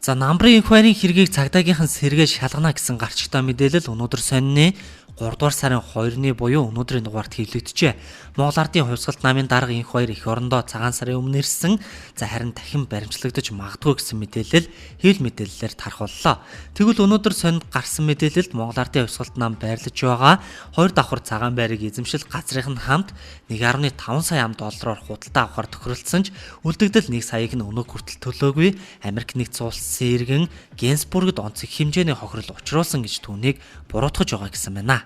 За намрын инх байрын хэргийг цагдаагийнхан сэргээд шалгана гэсэн гарчигтай мэдээлэл өнөөдөр сонины 3 дугаар сарын 2-ны буюу өнөөдрийн дугаарт хэвлэгдэжээ. Монгол Ардын хувьсгалт намын дарга инх баяр эх орондоо цагаан сарын өмнө ирсэн. За харин дахин баримтлагдаж магадгүй гэсэн мэдээлэл хэвлэл мэдээллээр тархууллаа. Тэгвэл өнөөдөр сонинд гарсан мэдээлэлд Монгол Ардын хувьсгалт нам байрлаж байгаа 2 давхар цагаан байрыг эзэмшил газрын хамт 1.5 сая ам доллараар худалдаа авахар тохиролцсон ч үлдэгдэл 1 саяыг нь өнөөх хүртэл төлөөгүй Америк нэгдсэн улсын иргэн Генсбургд онцгой хэмжээний хохирол учруулсан гэж түүнийг буруутгаж байгаа гэсэн байна.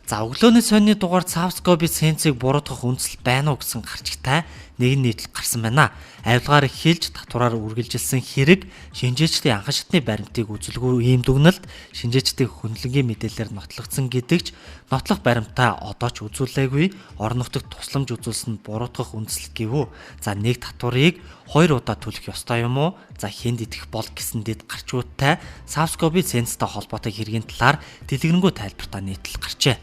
За өглөөний сонины дугаар Савскоби сенцийг буруутгах үндэслэл байна уу гэсэн гарчигтай нэгэн нийтлэл гарсан байна. Авилгаар эхэлж татвараар үргэлжилсэн хэрэг шинжээчдийн анхан шатны баримтыг үзэлгүй ийм дүгнэлт шинжээчдийн хөндлөнгийн мэдээлэлээр нотлогдсон гэдэг ч нотлох баримтаа одоо ч үзүүлээгүй орон нутагт тусламж үзүүлсэн нь буруутгах үндэслэл гэв үү. За нэг татварыг хоёр удаа төлөх ёстой юм уу? За хүнд идэх бол гэсэн дэд гарчгуудтай Савскоби сенцтэй холбоотой хэргийн талаар дэлгэрэнгүй тайлбартаа нийтлэл гарчээ.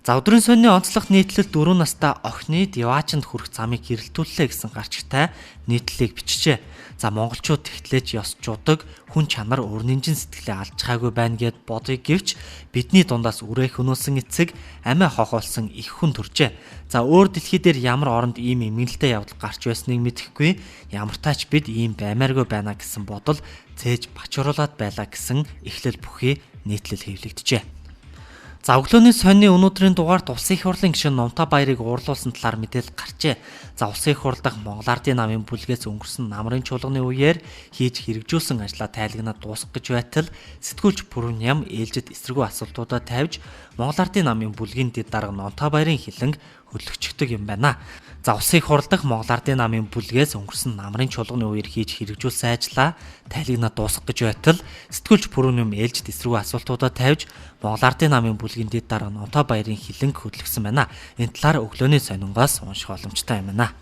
За өдрийн сонины онцлог нийтлэл 4 настай охины Диваачинд хүрэх замыг гэрэлтүүллээ гэсэн гарчигтай нийтлэлийг бичжээ. За монголчууд тэгтлээж ёс жудаг хүн чанар өрнөнжин сэтгэлээ алдчихаагүй байна гэд бодъё гэвч бидний дундаас үрээ хөнөөсөн эцэг амиа хохоолсон их хүн төржээ. За өөр дэлхий дээр ямар оронд ийм эмгэнэлтэй явдал гарч байсныг мэдэхгүй ямар тач бид ийм баймааргүй байна гэсэн бодол цээж бачруулад байлаа гэсэн эхлэл бүхий нийтлэл хэвлэгдэжээ. За өглөөний сонины өнөөдрийн дугаарт Улсын их хурлын гишүүн Нумта баярыг уурлуулсан талаар мэдээлэл гарчээ. За Улсын их хурл дахь Монгол Ардын намын бүлгээс өнгөрсөн намрын чуулганы үеэр хийж хэрэгжүүлсэн ажлаа тайлгнаад дуусгах гэж байтал сэтгүүлч Бүрэн ям ээлжид эсэргүү асуултуудаа тавьж Монгол Ардын намын бүлгийн дэд дарга Нонта баярын хилэнг хөдлөгчдөг юм байна. За Улсын их хурл дахь Монгол Ардын намын бүлгээс өнгөрсөн намрын чуулганы үеэр хийж хэрэгжүүлсэн ажлаа тайлгнаад дуусгах гэж байтал сэтгүүлч Бүрэн ям ээлжид эсэргүү асуултуудаа тавьж Монгол Ардын намын бүлгийн дэд дарга Нонта баярын хилэнг хөдлөгсөн байна. Энэ талаар өглөөний сонингоос унших боломжтой юм байна.